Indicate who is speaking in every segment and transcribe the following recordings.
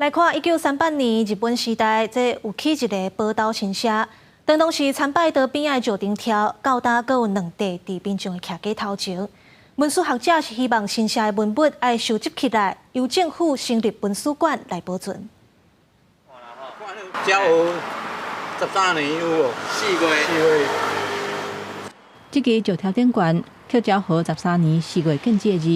Speaker 1: 來看1938年日本時代，這有起一个寶島神社，當當時參拜道邊仔的石燈柱，到今閣有兩塊佇民眾的徛家頭前。文史學者是希望神社的文物愛收集起來，由政府成立文史館來保存。
Speaker 2: 昭和13年有無？4月。4月。
Speaker 3: 這支石柱頂懸，刻昭和十三年四月建置的字，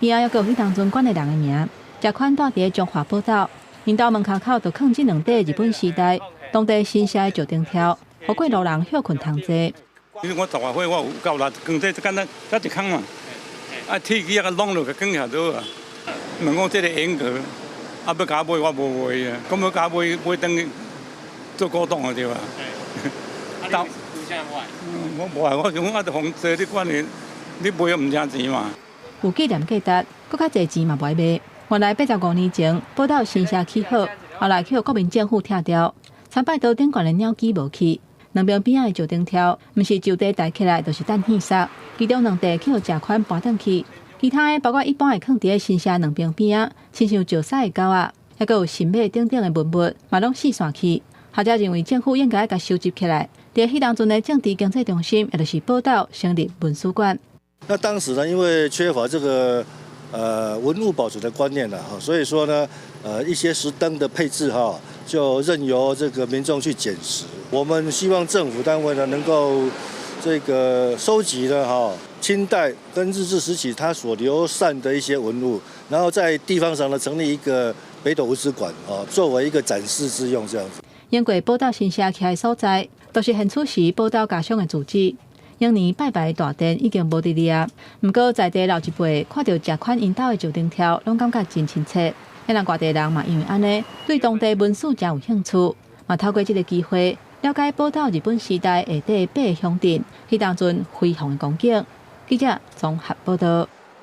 Speaker 3: 邊仔猶閣有彼當陣管的人的名。這款蹛佇彰化寶島，𪜶兜門跤口就囥這兩塊日本時代當地神社的石燈柱，予過路人歇睏通坐。
Speaker 4: 因為我十外歲，我有夠力，扛這簡單，才一空嘛。啊，鐵枝仔攏落去，扛起來倒啊。問講這个沿革，啊，欲共我買我無賣啊，講欲共我買買轉去做古董啊對吧？
Speaker 2: 到有啥買？
Speaker 4: 我無啊，我想講啊，就予坐你管你，你賣又毋值錢嘛。
Speaker 3: 有紀念價值，閣較濟錢嘛無愛賣。原來85年前，寶島神社起好，後來去予國民政府拆掉，參拜道頂懸的鳥居無去，兩邊邊仔的石燈柱，毋是就地抬起來，就是等戲殺。其中兩塊去予謝款搬轉去，其他的包括一般會囥佇咧神社兩邊邊仔，親像石獅的狗仔，猶閣有神馬等等的文物，嘛攏四散去。學者認為政府應該共收集起來，佇彼當陣的政治經濟中心，也就是寶島成立文史館。
Speaker 5: 那當時呢，因為缺乏這個文物保存的觀念啦，哈，所以說呢，一些石燈的配置哈，就任由這個民眾去撿拾。我們希望政府單位呢，能夠這個收集呢，哈，清代跟日治時期它所流散的一些文物，然後在地方上呢，成立一個北斗文史館，啊，作為一個展示之用，這樣子。
Speaker 3: 因為寶島神社徛的所在，都是現此時寶島家鄉的住址。當年拜拜的大殿已經無佇咧啊，毋過在地老一輩看著這款𪜶兜的石燈柱，攏感覺真親切。遐人外地人嘛，因為按呢，對當地文史誠有興趣，嘛透過這个機會了解寶島日本時代下底八个鄉鎮，彼當陣輝煌的光景。記者綜合報導。